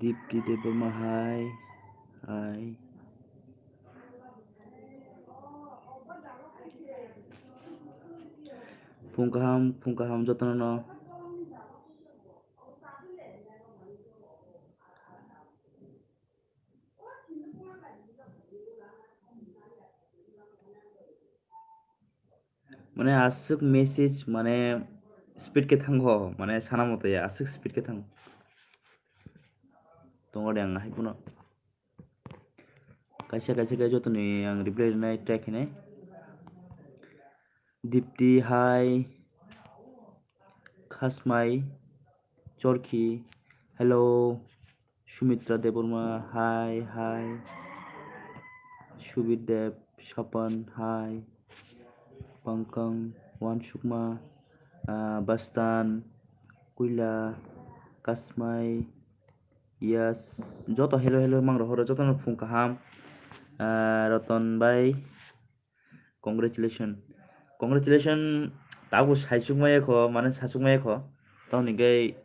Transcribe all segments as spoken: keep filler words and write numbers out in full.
Dipti Debbarma, hi, hi. Phung kaham, phung kaham jotono no. Mane aswk message mane speed khe thango, mane sana moto ya aswk speed khe thango. Tongo de ang hai phano. Kaisa kaisa khe jotoni ang reply rinai try khainai. Dipti, hi. Khasmai, Chorkhi, hello. Sumitra Debbarma, hi, hi. Subir Deb, Sapan, hi. Pangkang, Wansukma, ah, Bastan, Kuila, Kasmai, yes. Joto hello, hello, mang rohoro, jotono phung kaham. Ah, Roton bai, congratulations. Congratulations, tabuk saisuk maya kho, mane sasuk maya kho. Tamoni khe,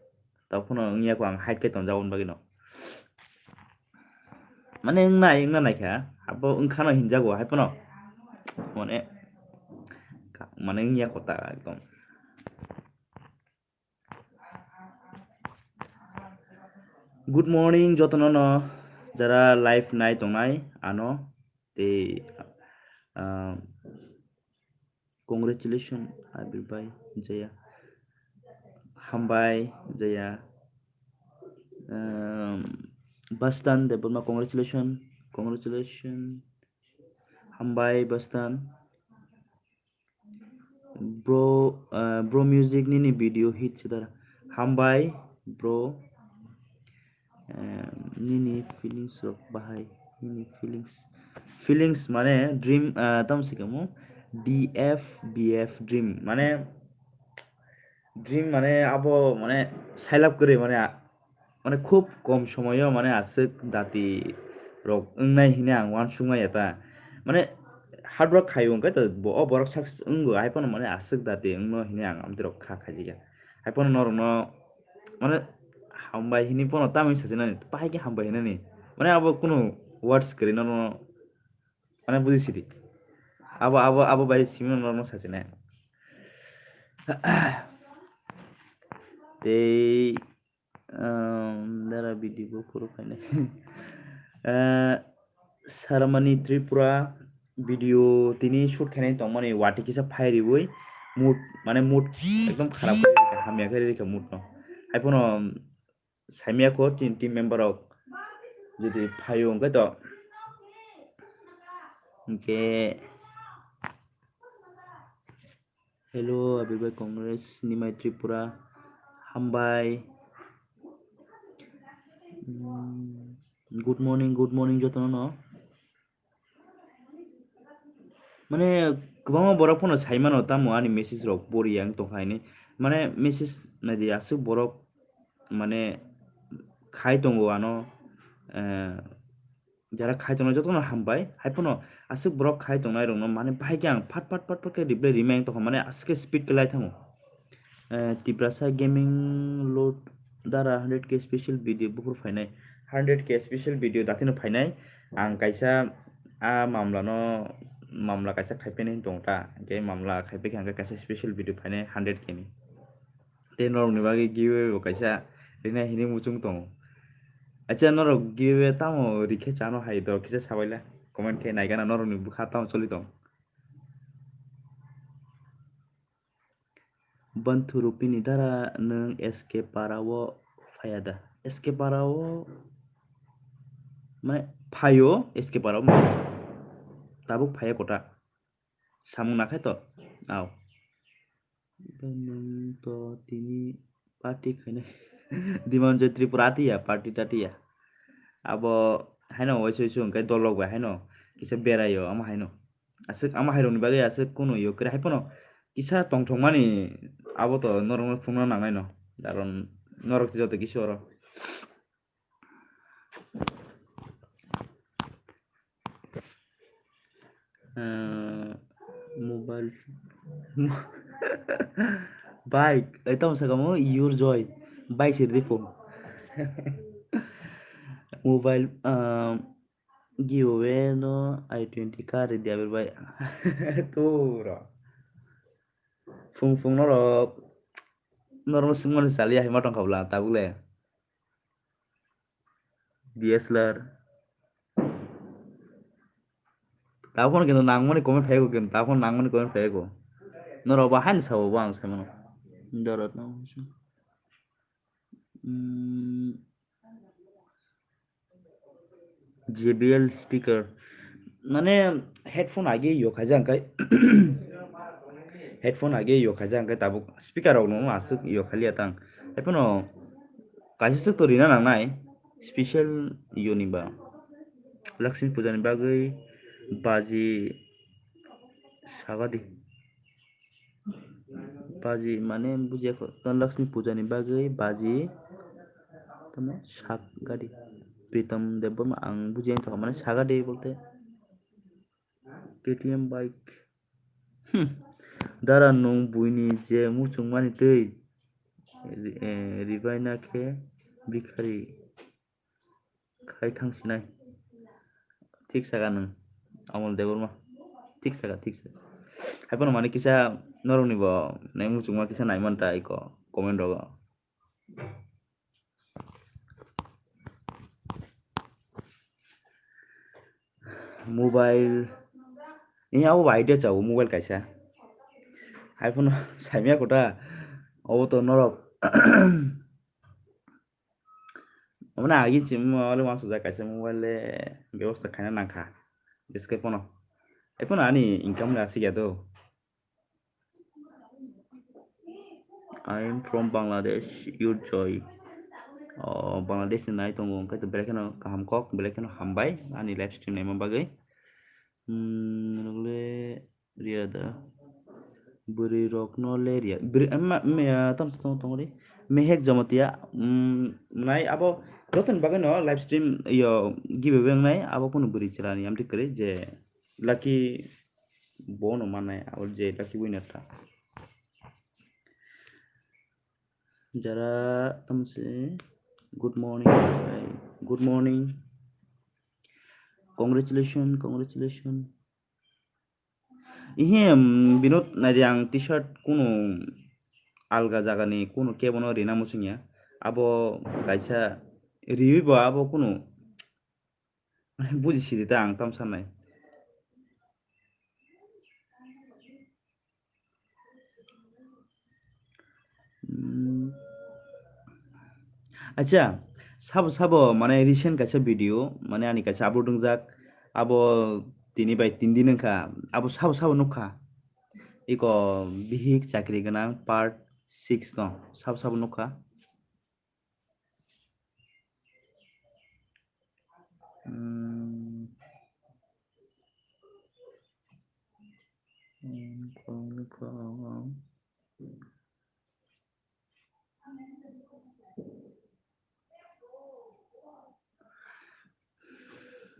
tabuk phano wngya kho, ang hide khe tonjago bagwi no. Mane wngnai, wngna naikha, abo wngkhano hinjago, hai phano. Mane, ka-, mane wngya kho ta ekdom. Good morning, jotono no, jara live nai tongnai, ano, tei, ah, congratulations, Abir bhai, Jaya. Hambai, Jaya. Um, Bastan Debbarma, congratulations, congratulations. Hambai, Bastan. Bro, uh, bro music nini video hit sidar. Hambai, bro. Um, nini feelings rok bahai, nini feelings. Feelings mane dream, uh, tam se kamu. D F B F dream. Mane dream mane abo mane sailap kwrwi mane a-, mane khub kom somoyo mane aswk dati rok wngnai hine ang uansukmaya ta. Mane hard work khai wngkhe to bo-, o borok success wngo, hai phano mane aswk dati wngno hine ang amtwi rok kha khaijikha. Hai phano norokno mane hambai hini phano tamni sajinani, bahai khe hambai hinani. Mane abo kunu words kwrwi norokno mane buji sidi. Abo, abo, abo bai simi norokno sajinai. Tei, um, dara video bo phuru phainai. Eh, Saramani Tripura video tini shoot khainai tongmani wati kisa phai riwi mood, mane mood ekdom kharap khe rikha, hamya khe rikha mood no. Hai phano saimya kho team, team member rok jodi phaio hwnkhe to. Hwnkhe Hello, Abir bhai, congrats, Nimai Tripura, hambai. Mm, good morning, good morning, jotono no. Mane, kwbangma borok phano sai mano, tamo ani message rok pori ang tongkha hini. Mane, message naidi, aswk borok, mane, khai tongo ano, eh, jara khai tongnai jotono hambai, hai phano aswk borok khai tongnai rokno mane bahai khe ang phat phat phat phat khe reply rimai ang tongkha, mane aswk khe speed khe lai thango. Eh, Tiprasa Gaming Lord dara hundred K special video buphuru phainai, hundred K special video datino phainai, ang kaisa a mamlano, mamla kaisa khaipheni tongta, hwnkhe mamla khaiphai khe ang kaisa special video phainai hundred K ni. Tei norokni bagwi giveaway bo kaisa rinai hinwi muchung tongo. Acha, norok giveaway tamo rikhe chano hai, dorok kisa sabaila comment khe naigana norokni bwkha tamo choli tong. Bantu Rupini dara nwng S K Para o phaya da? S K Para o mane phaio, S K Para o mane tabuk phaya kota. Samung nakhai to. Au. Nwng to tini party khainai. Dimanjoy Tripura atiya, party tatiya. Abo haino waisa waisa hwnkhe dol rok bai haino kisa beraio, amo haino. Aswk amo hairokni bagwi aswk kunu yo kwrwi hai phano kisa tongthokmani abo to norokno phunukna nangnai no. Karon norok se joto kisa oro. Eh, mobile bike, eh, tamo saka mo, your joy, bike sir di phone. Mobile, um, giveaway no i twenty car di aber bai. Tura. Phung phung norok, norok singmani sali ahima tong khabla tabuk le. D S L R. Tabuk phano kintu nangmani comment phaigo kintu, tabuk phano nangmani comment phaigo. Norok ba haino sabo bo ang sai mano. Dorot no. Mm, J B L speaker. Mane headphone age yo khaijak hwnkhe, headphone age yo khaijak hwnkhe tabuk speaker rok no aswk yo khaliya tang. Haiphano kaisa swk to rina nangnai special yo ni ba. Lakshmi puja ni bagwi baji sagadi. Baji mane bujiya kho, Dhanlakshmi puja ni bagwi baji tamo sak gadi. Pritam Debbarma ang bujiya kho mane sagadi bolte K T M bike. Hmm. Dara nwng buini je muchungmani twi ri-, eh, ribaina khe bikhari. Khai thang sinai. Thik saka nwng, Amol Debbarma. Thik saka, thik saka. Haiphano mani kisa norokni bo nai muchungma kisa nai manta iko comment rogo. Mobile, eh, abo bai de chao mobile kaisa. Haiphano saimya kota, obo to norok. Omo na agi sim wale wansuk jak kaisa mobile le bebosta khaina nangkha. Jeske phano. Ephano ani income le asik ya do. I am from Bangladesh, your joy. Oh, Bangladesh ni nai tongo, hwnkhe to belai kheno kaham kok, belai kheno hambai ani live stream naima bagwi. Hmm, nokle Riya da. Bwrwi rok no le riya. Bwrwi, em, ma, me, ah, tam sa tong, tong ri. Mehek Jamatia, mm, nai abo joto ni bagwi no live stream yo giveaway wngnai abo kunu bwrwi chwla ni amtwi kwrwi je lucky bo no mannai abo je lucky winner ta. Jara tam se good morning, good morning. Congratulations, congratulations. Ihe, mm, Binod, naidi ang T-shirt kunu alga jagani kunu kebono rina muchungya. Abo kaisa riwi bo abo kunu buji sidi ta ang tam sanai. Hmm. Acha, sabo sabo mane recent kaisa video, mane ani kaisa upload wngjak, abo tini bai tin din wngkha, abo sabo sabo nukha. Iko bihik chakri gwnang part six no, sabo sabo nukha. Hmm.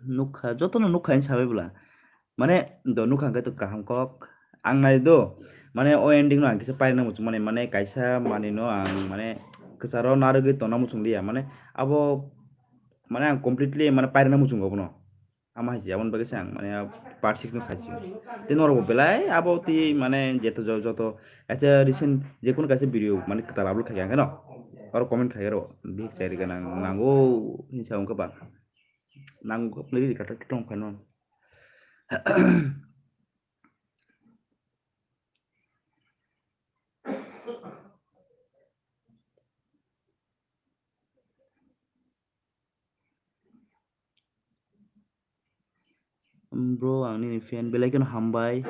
Nukha, jotono nukha hinwi sabai bwla. Mane, do nukha hwnkhe to kaham kok. Ang nai do, mane, o ending no ang kisa pairwkna muchung mani, mane, kaisa manwi no ang, mane, kwcharo narwgwi tongna muchung liya. Mane, abo, mane, ang completely, mane, pairwkna muchungo abono. Ama hai se, aboni bagwi se ang, mane, part six no khaisio. Tei norok bo belai abo tei, mane, jeto jo-, joto kaisa recent, jekunu kaisa video, mane, kwtal upload khaikha hwnkhe no, oro comment khaikhe ro, bihik chari gana nango, hinwi sa wngkha ba. Nang kok nari kata kitong phano. Bro, ang nini fan, belai kheno hambai.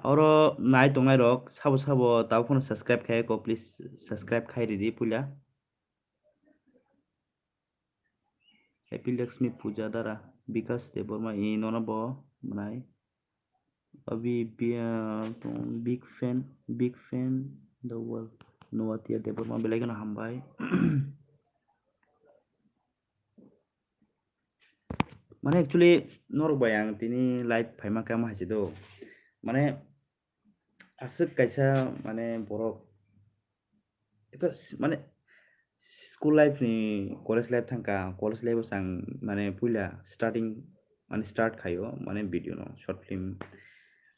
Oro nai tongnai rok sabo sabo tabuk phano subscribe khai ko, please subscribe khai ridi puila. Happy Lakshmi Puja dara Bikas Debbarma, i nono bo mwnai. Abi bi-, ah, big fan, big fan the world. Noatia Debbarma belai kheno hambai. Mane actually norok bai ang tini live phaima khe omo hai se do. Mane aswk kaisa mane borok, because mane school life ni college life thangkha, college life o chang mane puila starting mane start khaio mane video no short film.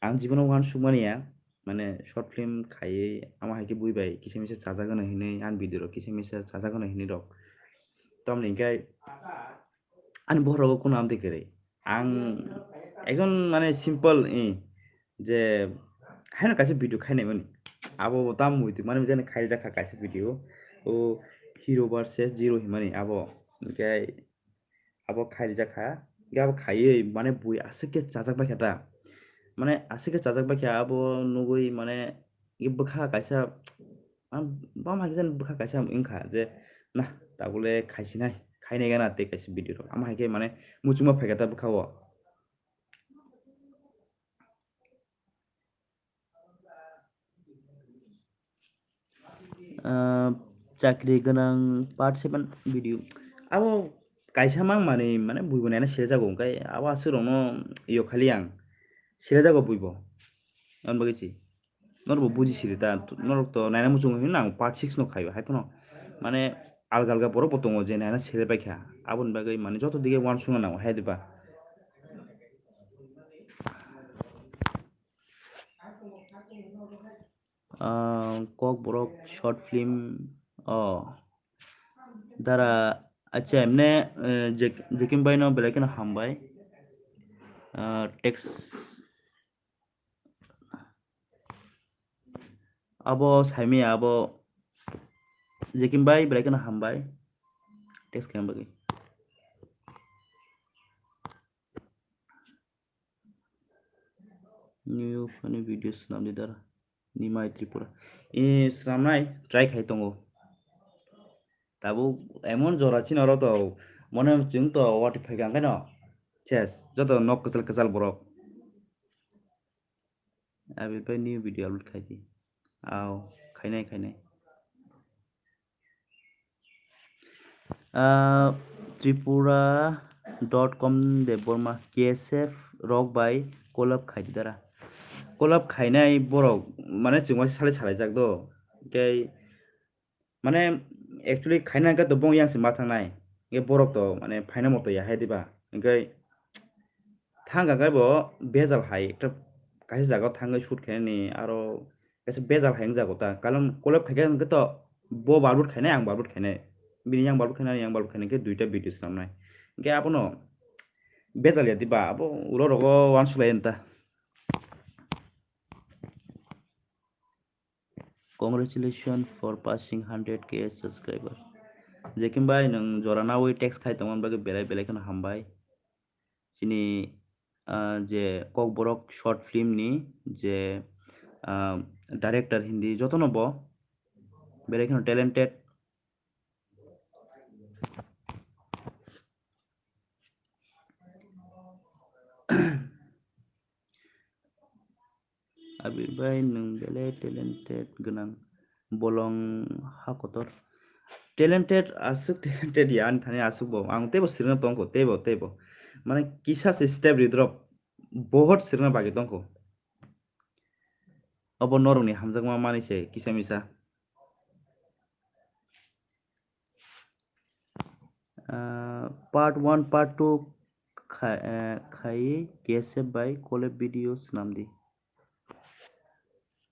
Ang jibono uansukmani ya mane short film khaiwi ama hai khe bui bai kisa misa chajak gana hinwi ani video rok kisa misa chajak gana hinwi rok. Tamni hinkhe ani bohrok o kunu amtwi kwrwi. Ang ekjon mane simple, eh, je haino kaisa video khainai mani. Abo bo tam muitu mani jani khaijak kha kaisa video. O hero versus zero himani abo. Hinkhe abo khaijak kha. Hinkhe abo khaiwi mane bui aswk khe chajak bai kha ta. Mane aswk khe chajak bai kha abo nugwi mane bwkha kaisa, bam hai khe bwkha kaisa wngkha je na tabule khaisinai, khainai gana tei kaisa video rok. Ama hai khe mane muchungma phaikha ta bwkha o. Ah, chakri gwnang part seven video. Abo kaisa mang mani mane bui bo naina sele jago, hwnkhe abo aswk rokno yo khali ang sele jago bui bo. Aboni bagwi si. Norok bo buji siri ta, norok to naina muchungo hino ang part six no khaio, hai phano mane alga alga borok bo tongo je naina sele bai kha, aboni bagwi mane joto dige uansukna nango hai diba. Ah, Kokborok short film, oh, dara, acha, emne, eh, Jek-, Jekim bai no belai kheno hambai. Ah, text Abo saimaya abo Jekim bai belai kheno hambai. Text khaina bagwi. New funny video swnamdi dara. Nimai Tripura. E swnamnai try khai tongo. Tabuk emon jora chini oro to mone chwng to watwi phaikha hwnkhe no. Ses joto nok kwchal kwchal borok. Abi bai new video upload khai di. Aw, khainai, khainai. Ah, Tripura dot com Debbarma, K S F rok bai collab khai di dara. Collab khainai borok, mane chwng waisa salai salaijak do. Tei mane actually khaina hwnkhe to bong yang se ma thangnai. Hwnkhe borok to mane phaina moto ya hai diba. Hwnkhe thang kha khe bo bejal hai ekta kaisa jaga o thangwi shoot khainani aro kaisa bejal hai wngjago ta. Karon collab khaikhe hwnkhe to bo bar boot khainai, ang bar boot khainai. Bini yang bar boot khainai, ani yang bar boot khainai hwnkhe duita video swnamnai. Hwnkhe abono bejal ya diba, abo ulo rogo uansuk lai ta. Congratulations for passing hundred K subscriber. Jekim bai, nwng jora nawi text khai tongmani bagwi belai belai kheno hambai. Chini, ah, je Kokborok short film ni je, ah, director hindi jotono bo belai kheno talented. Abir bai nwng belai talented gwnang bolong ha kotor. Talented aswk talented ya ani thani aswk bo. Ang teibo sirna tongkho, teibo, teibo. Mane kisa se step ridrop bohot sirna bagwi tongkho. Obo norokni hamjakma manwi se kisa misa. Ah, part one, part two khai, eh, khai K S F bai collab video swnamdi.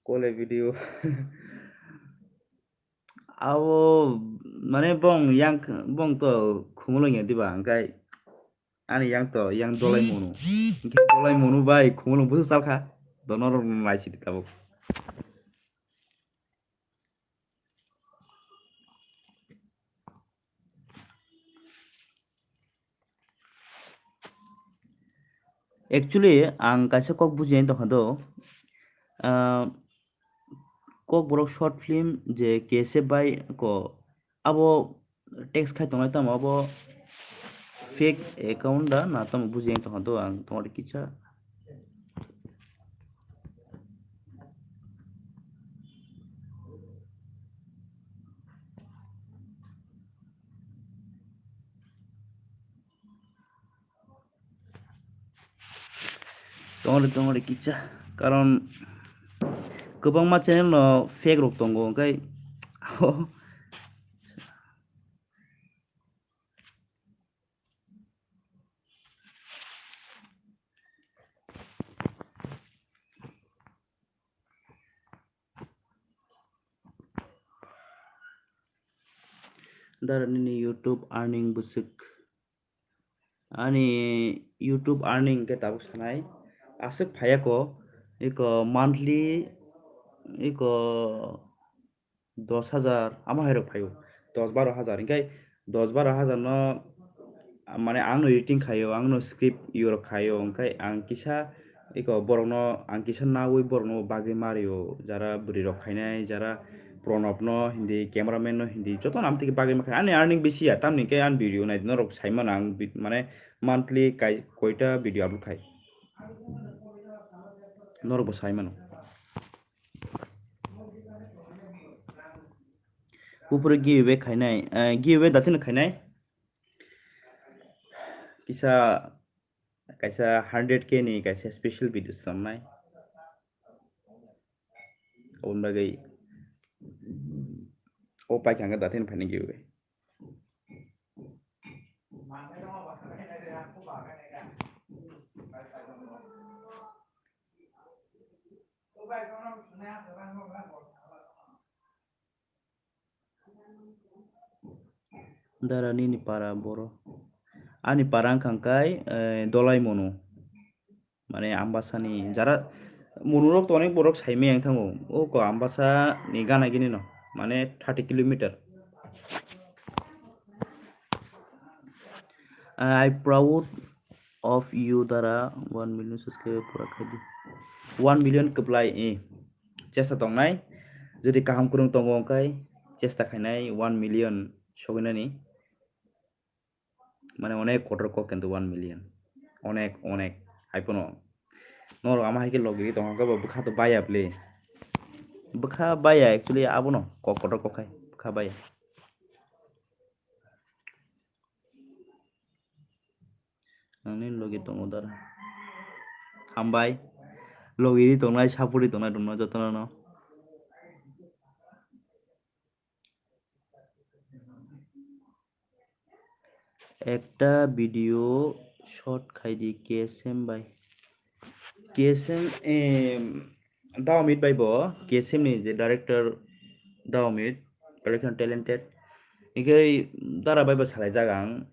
Collab video. Abo mane bong yang, bong to khumulwng ya diba, hwnkhe ani yang to yang dolai munu. Hwnkhe dolai munu bai khumulwng busu chalkha. Dono rok nai sidi tabuk. Actually, ang kaisa kok bujiyani tongkha do, Ah, Kokborok short film je K S F bai ko abo text khai tongnai tamo abo fake account da na tamo buji ang tongkha do ang tongkha kisa. Tongri tongri kisa karon kwbangma channel no fake rok tongo hwnkhe abo Dara nini YouTube earning bwswk? Ani YouTube earning khe tabuk sanai. Aswk phaiya ko, iko monthly, iko dos hajar, amo hai rok phaio. Dos baro hajar. Hinkhe dos baro hajar no, mane ang no editing khaio, ang no script yorok khaio, hinkhe ang kisa iko borok no, ang kisa nawi borok no bagwi mario, jara bwrwi rok khainai, jara Pranab no hindi, cameraman no hindi, joto no amtwi bagwi mankha. Ani earning bisi ya, tamni hinkhe ani video nai norok sai mano ang bi-, mane monthly kai-, koita video upload khai. Norok bo sai mano. Upre giveaway khainai, eh, giveaway datin khainai. Kisa, kaisa hundred K ni kaisa special video swnamnai. Oboni bagwi o paikha hwnkhe datin phainai giveaway. Dara nini para boro. Ani para wngkha khe, eh, Dolai Monu. Mane Ambasani jara Monurok to onek borok saimai yang thango. O ko Ambasa ni gana gini no. Mane thirty kilometer. I proud of you, Dara, one million subscriber pura khai di. One million kwplai, eh. Chesta tongnai. Jodi kaham kwrwng tongo wngkhe chesta khainai one million soginani. Mane onek kotor kok kintu one million. Onek, onek. Hai phano. Norok ama hai khe logi tongkha khe bo bwkha to baya ble. Bwkha baya actually abono kok kotor kok khai. Bwkha baya. Nangni logi tongo dara. Hambai. Logi ri tongnai, sapuri tongnai, tongnai jotono no. Ekta video short khai di K S M bai. K S M, em, Daomit bai bo, K S M ni je director Daomit, director talented. Hinkhe dara bai bo salai jak ang.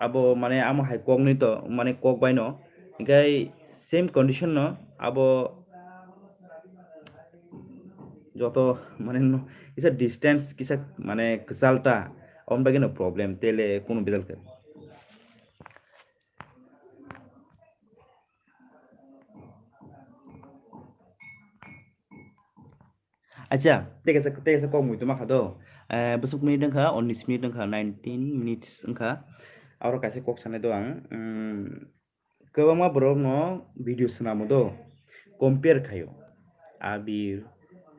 Abo mane amo hai kok ni to, mane kok bai no. Hinkhe same condition no, abo joto mane no, kisa distance kisa mane kwchal ta, aboni bagwi no problem, tele kunu bejal khe. Acha, tei kaisa, tei kaisa kok mui tongma kha do. Eh, bwswk minute wngkha, unis minute wngkha, nineteen minutes wngkha. Aro kaisa kok sanai do ang. Mm, kwbangma borok no video swnamo do. Compare khaio. Abir,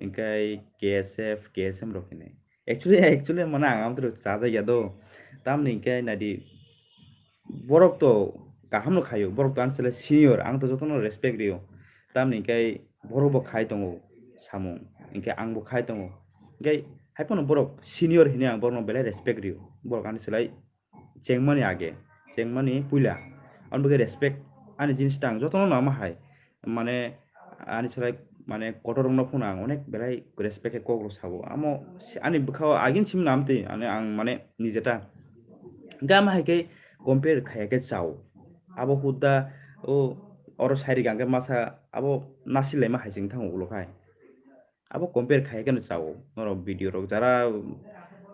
hinkhe K S F, K S M rok hinwi. Actually, actually, mane ang amtwrwk chajak ya do. Tamni hinkhe naidi, borok to kaham no khaio, borok to ani chwla senior, ang to jotono respect rio. Tamni hinkhe borok bo khai tongo samung, hinkhe ang bo khai tongo. Hinkhe hai phano borok senior hinwi ang borokno belai respect rio. Borok ani chwla chengmani age, chengmani puila. Aboni bagwi respect ani jinis ta ang jotono no ama hai. Mane ani chwla mane kotor rokno phano ang onek belai respect khe kok rok sao. Amo ani bwkhao agin simi no amtwi ani ang mane nijeta. Hinkhe ama hai khe compare khaiya khe chao. Abo hudda o oro sai rwkha hinkhe masa abo nasi laima hai se wng thango ulo khai. Abo compare khaiya khe no chao. Norok video rok jara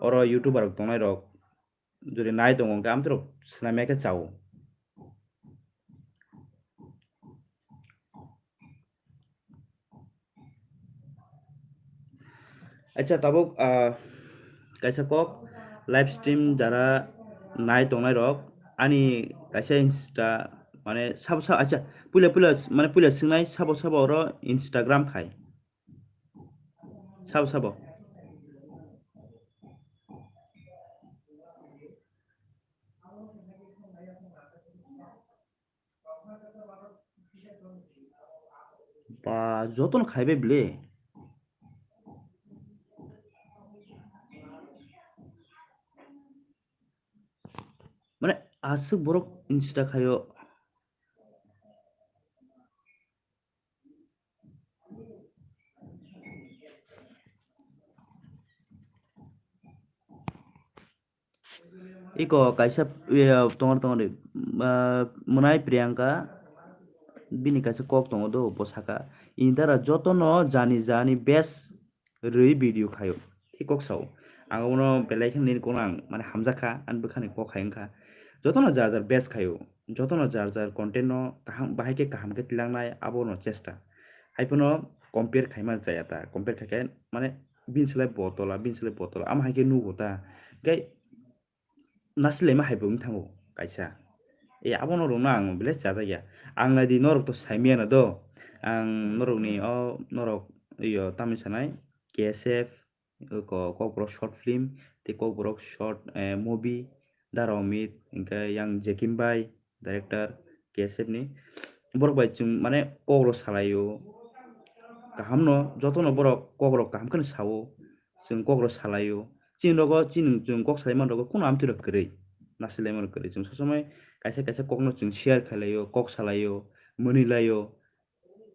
oro YouTuber rok tongnai rok jodi nai tongo, hinkhe amtwrwk swnamya khe chao. Acha, tabuk, ah, kaisa kok live stream jara nai tongnai rok, ani kaisa Insta, mane sabo sabo, acha, puila puila, mane puila swngnai sabo sabo oro Instagram khai. Sabo sabo. Ba, jotono khaibai bile. Mane, aswk borok Insta khaio. Iko kaisa, eh, tongo, tongo de, ah, mwnai Priyanka, bini kaisa kok tongo do, bo saka, "Indara jotono jani jani best rwi video khaio," thik kok sao. Ang obono belai khe nini kono ang, mane, hamjak kha, ani bwkhani kok hai wngkha. Jotono jar jar best khaio, jotono jar jar content no kaham, bahai khe kaham khe tilangnai, abono chesta. Haiphano compare khaima chaya ta, compare khaikhe, mane, bini slai bo tola, bini slai bo tola, amo hai khe nugo ta. Gai nasilema hai bo wng thango kaisa. E, abono rwngno ang belai chajakya. Ang naidi norok to saimiyano do. Ang norokni o, norok, iyo, tamni sanai, K S F, ko-, Kokborok short film, tei Kokborok short, eh, movie, Dara Amit, hingkhe yang Jekim bai, director, K S F ni. Borok bai chwng, mane, kokrok salaio. Kahamno, jotono borok kokrok kaham kheno sao. Chwng kokrok salaio. Chini rogo, chini chwng kok salai man rogo, kuno amtwi rok kwrwi. Nasilai man rok kwrwi. Chwng sob somoi kaisa kaisa kokno chwng share khailaio, kok salaio, mwnwi laio.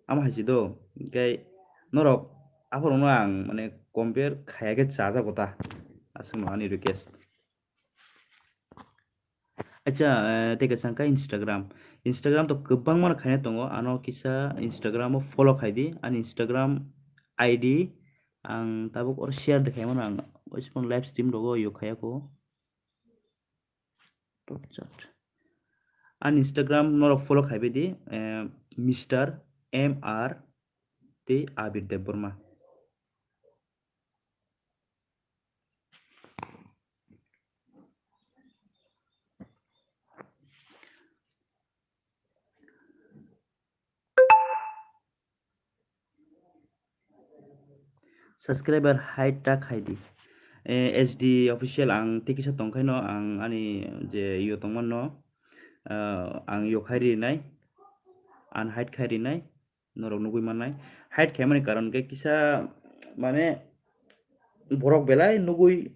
Amo hai se do. Hingkhe norok aphuru no ang, mane, compare khaiya khe chajago ta. Aswkno ani request. Acha, eh, tei kaisa hwnkha Instagram. Instagram to kwbangma no khaina tongo. Ano kisa Instagram o follow khai di. Ani Instagram I D ang tabuk oro share de khaimano ang. Oisipon live stream rogo yo khaiya ko. Top chat. Ani Instagram norok follow khai bai di, eh, Mister M R tei Abir Debbarma. Subscriber hide ta khai di. Eh, H D official ang tei kisa tong khaino ang ani je yo tongmano, ah, ang yo khai rinai, unhide khai rinai. Norok nugui mannai. Hide khaimani karon khe kisa, mane, borok belai nugui,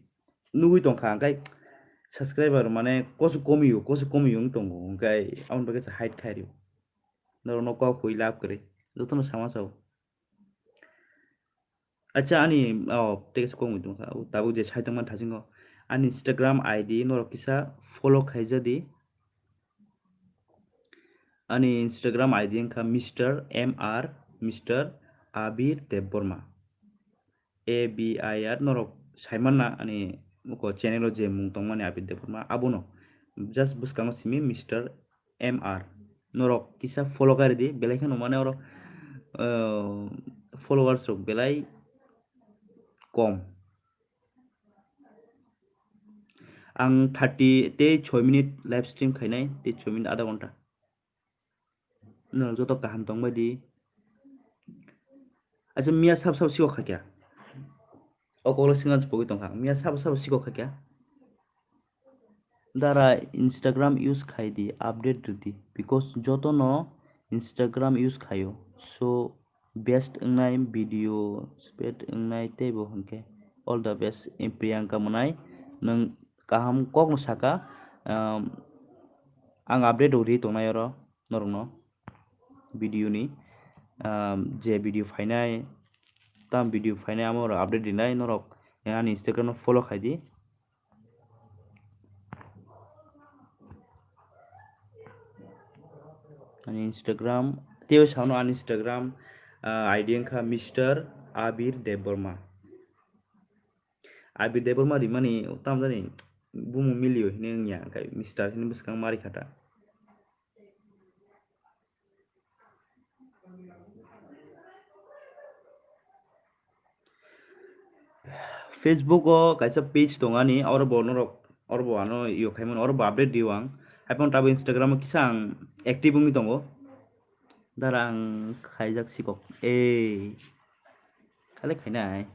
nugui tongkha, hwnkhe subscriber, mane, kosu komiyo, kosu komiyo wng tongo, hwnkhe aboni bagwi se hide khai rio. Norokno kok hui lab kwrwi, jotono sama sao. Acha, ani, oh, tei kaisa kokmwi tongkha, tabuk je sai tongmani thasingo. Ani Instagram I D norok kisa follow khaija di. Ani Instagram I D wngkha Mister M R, Mister Abir Debbarma. A B I R norok saimanna ani muko channel o je mung tongmani Abir Debbarma abono. Just bwskango simi Mister M R. Norok kisa follow kari di, belai kheno mane oro, eh, followers rok belai kom. Ang thirty tei soi minute live stream khainai, tei soi minute adha ghonta. Norok joto kaham tongbai di. Acha, miya sab sab sikok khaikha. O koklo singa se pogwi tongkha. Miya sab sab sikok khaikha. Dara Instagram use khai di, update rw di. Because joto no Instagram use khaio. So, best wngnai video, best wngnai teibo hwnkhe. All the best, eh, Priyanka mwnai. Nwng kaham kokno saka, um, ang update rw ri tongnai oro norokno video ni, um, je video phainai, tam video phainai amo rok update rinai norok, eh, ani Instagram no follow khai di. Ani Instagram, teibo sano ani Instagram, ah, I D wngkha Mister Abir Debbarma. Abir Debbarma rimani tamo jani bumung milio hinwi wngya, hwnkhe Mister hinwi bwskang ma rikha ta. Facebook o kaisa page tong ani, oro bo norok, oro bo ano iyo khaimani, oro bo update dio ang. Haiphano tabuk Instagram o kisa ang active wngwi tongo. Dara ang khaijak sikok. Ei. Khale khainai.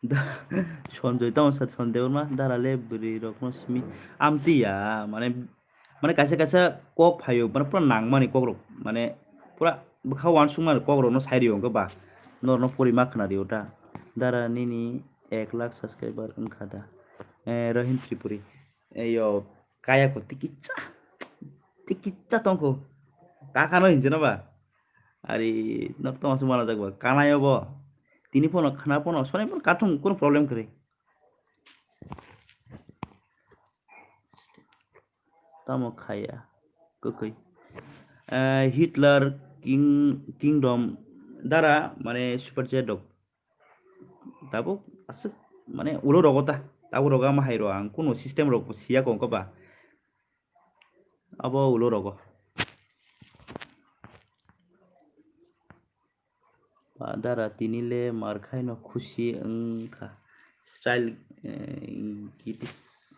Da-, Sanjoy tamo sa Sanjoy Debbarma, dara le bwrwi rokno simi. Amtwi ya, mane, mane kaisa kaisa kok phaio, mane pura nangmani kok rok, mane pura bwkha uansukmani kok rokno sai rio wngkha ba. Norokno pori ma khna rio ta. Dara nini ek lakh subscriber wngkha da. Eh, Rohin Tripuri. Eyo, kaya ko tikitsa. Tikitsa tongkho. Kakano hinjeno ba. Ari, nok tong asuk mana jak ba. Kanayo bo. Tini phone khana phone, sonai phone kathung kono problem kwrwi. Tamo khaya. Kwkwi. Eh, Hitler King, Kingdom dara, mane, super chat dok. Tabuk aswk, mane, ulo rogo ta. Tabuk rogo ama hai ro ang kuno system rok bo siya kong ba. Abo ulo rogo. Ba dara tini le mar khaino khusi wngkha. Style, eh, kitis.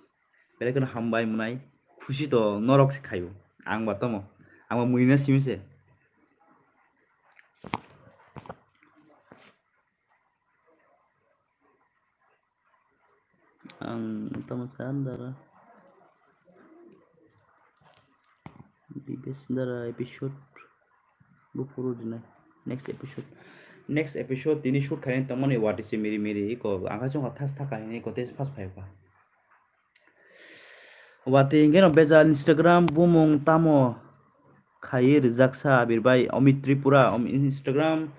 Belai kheno hambai mwnai. Khusi to norok se khaio. Ang ba tamo. Ang ba mui na simi se. Ang tamo sa andara. Bibes dara episode. Bupuru dinai. Next episode. Next episode tini shoot khaina tongmani wati se miri miri iko. Ang kha chungkha thas thaka hini iko tei first five ka. Wati hingke no bejal Instagram bumung tamo khai rijak sa Abir bai, Amit Tripura, Om-, Instagram,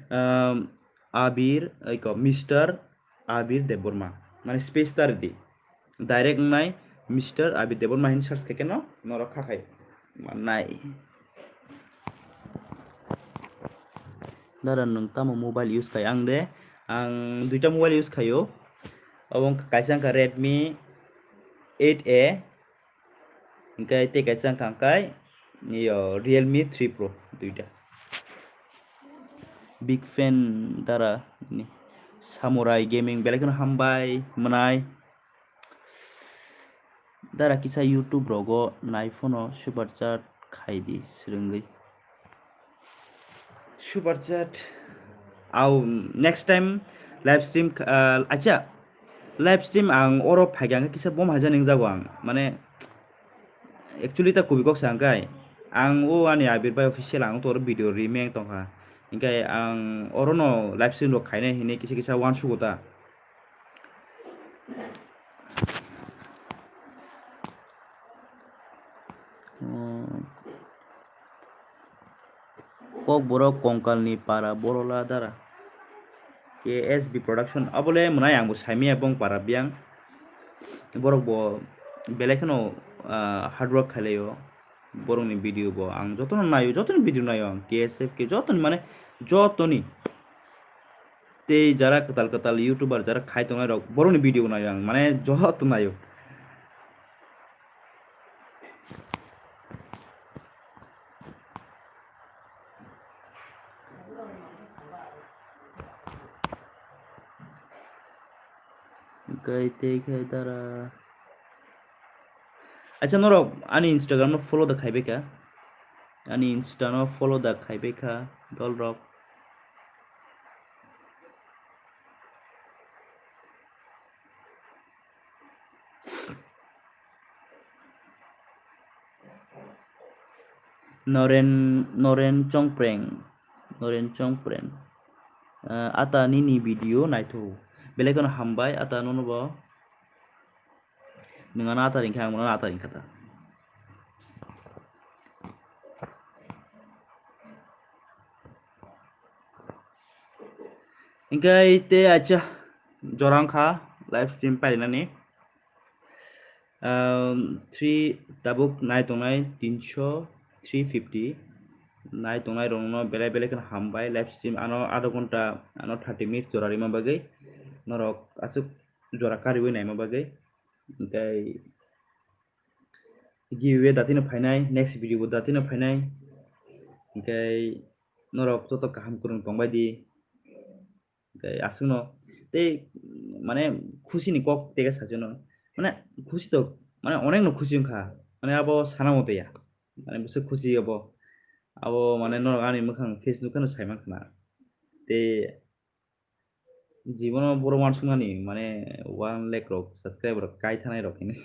um, Abir, iko, Mister Abir Debbarma. Mane space ta ridi. Direct wngnai Mister Abir Debbarma hin search khaikhe no norok kha khai mannai. Dara nwng tamo mobile use khai? Ang de, ang duita mobile use khaio. Obo wngkha kaisa wngkha Redmi eight A, hingke tei kaisa wngkha hingkai yo Realme three Pro duita. Big fan dara ni. Samurai Gaming belai kheno hambai mwnai. Dara kisa YouTube rogo nai phano super chat khai di swrwngwi. Super chat. Au, next time live stream, ah, acha, live stream ang oro phaikha hwnkhe kisa bom haja nengjago ang. Mane, actually ta kubui kok sa hwnkhe ang o ani Abir bai official ang to oro video remake tongkha. Hingke ang orono live stream rok khainai hinwi kisa kisa uansugo ta. Hmm. Kokborok Kongkalni para Borola dara. K S B Production. Abole mwnai ang bo saimaya bong para biyang. Borok bo belai kheno, ah, hard work khailai o. Borokni video bo ang jotono naio, jotoni video naio ang. K S F K jotoni mane jotoni. Tei jara kwtal kwtal YouTuber jara khai tongnai rok borokni video naio ang, mane joto naio. Hwnkhe tei khe dara. Acha norok ani Instagram no follow da khaibai kha. Ani Insta no follow da khaibai kha dol rok. Noren, Noren Chongpreng, Noren Chongpreng. Ah, ata nini video naithu. Belai kheno hambai, ata nono bo. Nwng ano ata ringkha, ang bono ata ringkha ta. Hingke tei acha jora wngkha live stream painani. Um, three tabuk nai tongnai tinso three fifty. Nai tongnai rokno belai belai kheno hambai live stream ano adha ghonta ano thirty minutes jora rima bagwi. Norok aswk jora kariwi naima bagwi. Hingke giveaway datino phainai, next video bo datino phainai. Hingke norok joto kaham kwrwng tongbai di. Tei aswkno tei, mane, khusi ni kok tei sachwno, mane, khusi to, mane, onek no khusi wngkha, mane, abo sana motoi ya, mane, bwswk khusi abo, abo, mane, norok ani mwkhang face nukha no sai mankha na. Tei jibono borok wansukmani, mane, one lakh rok subscriber rok kai thanai rok hini.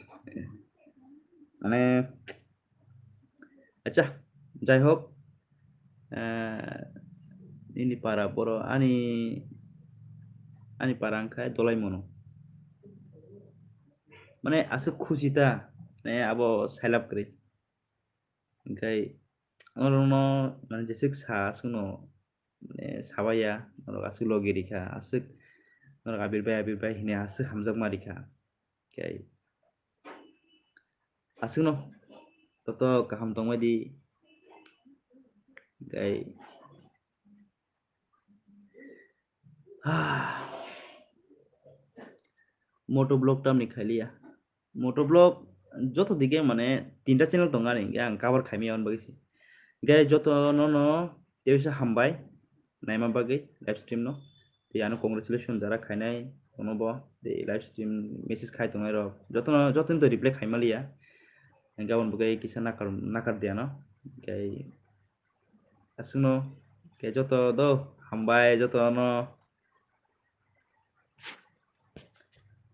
Mane, acha, jai hok, eh, nini para boro ani, ani para wngkha Dolaimono. Mane, aswk khusi ta, mane, abo sailab kwrwi. Hingkhai norokno, mane, jeswk sa aswkno, mane, sabaiya, norok aswk logi rikha, aswk norok abir bai, abir bai hini aswk hamjakma rikha. Hingkhai aswkno joto kaham tongbai di. Hingkhai, ha, moto vlog tamni khailiya. Moto vlog joto dige, mane, tinta channel tongo ani, hingke ang cover khaimaya hwn bagwi se. Hingke joto no no teisa hambai naima bagwi live stream no. Tei ano congratulation jara khainai kono bo, tei live stream message khai tongnai rok joto no, joto ni to reply khaimaliya. Hingke aboni bagwi kisa nakar, nakar diya no. Hingke aswkno, hingke joto do hambai, joto no